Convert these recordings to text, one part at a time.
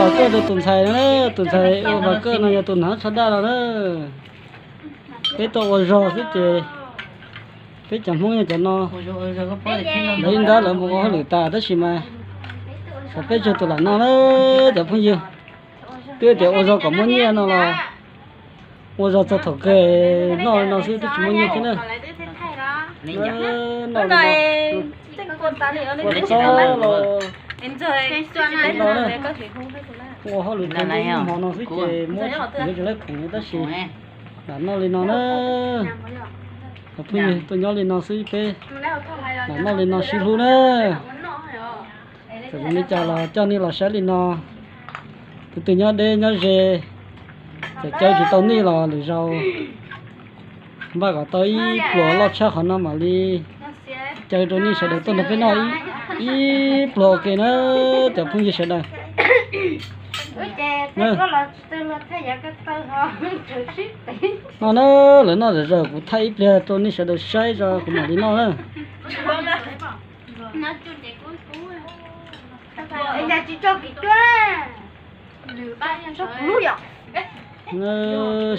Pom kawj rau tus ntxhais no, tus ntxhais ua pom kawj no yog tus hnav tsho daj no na. Peb tuaj ua zog xwb ces peb cov Hmoob yog cov no. Lawv ib nrab lawv mus ua hauj lwm tas tab sis mas xyov peb tsawg tus lam noj na cov phooj ywg. Twb tias ua zog kom muaj nyiaj no los ua zog txog thaum kawg noj li no xwb twb tsis muaj nyiaj thiab na. Noj li no, ua txob los no na, ua hauj lwm tag ib hmo no xwb ces muab yuav tsis laib khoom li tab sis lam noj li no na. Cov phooj ywg, tuaj nyob li no xwb peb lam noj li no sib hlub na. Txawm zoo li cas los coj nej los saib li no. Tus twg nyob deb nyob ze, txawm caw tsis tau nej los lwm zaus npaj kom tau ib pluas loj tshaj qhov no mam li caw rau nej sawv daws tuaj nrog peb noj ib pluas ua ke na cov phooj ywg sawv daws. No na, lawv noj zom zaws kuv thaij ib pliag rau nej sawv daws saib tso kuv mam li noj na.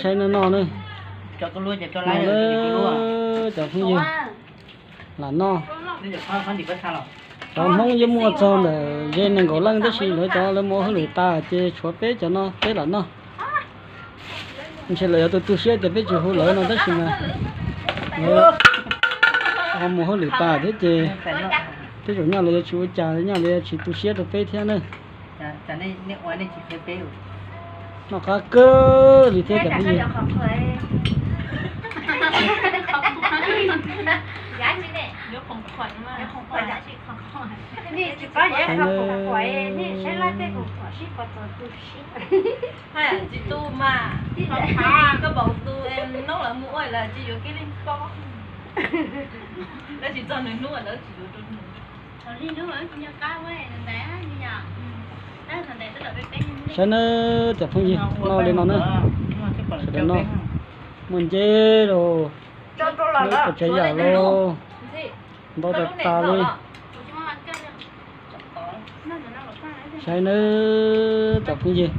Saib no no na, cov phooj ywg lam noj. Cov Hmoob yeej muaj txog ntawm ze nees nkaum leej tab sis lawv cov lawv mus ua hauj lwm tas ces tshuav peb cov no peb lam noj. Ntshe lawv yuav tu tu siab tias peb tsis hu lawv no tab sis mas lawv ho mus hauj lwm tas thiab ces tej zaum nyaj lawv yuav tsis ua cas, nyaj lawv yuav tsis tu siab rau peb thiab na. Noj qab kawg li thiab cov phooj ywg. Saib nawb cov phooj ywg, noj li no na, sawv daws noj, muaj nceb los, tsav yam los, ntau tas tas li. Saib nawb cov phooj ywg,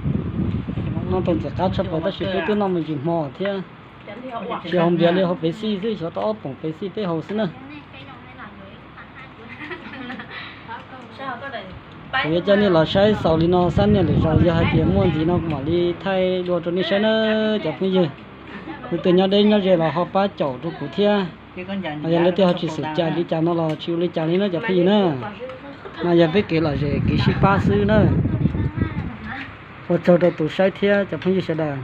noj tau ntxim qab tshaj plaws tab sis peb twb noj me ntsis hmo thiab. Tsis haus npias li, haus Pepsi xwb, xyov tau ob poom Pepsi peb haus xwb na. Kuv yuav coj nej los saib xaus li no, xab niaj lwm zaus yog hais tias muaj ntxiv no kuv mam li thaij dua rau nej saib na cov phooj ywg. Tus twg nyob deb nyob ze los ho pab caum rau kuv thiab. Yog leej twg ho tsis xav cais li cas no los tsis ua li cas li na cov phooj ywg na. No yog peb kev lom zem kev sib pab xwb na. Ua tsaug rau tus saib thiab cov phooj ywg sawv daws.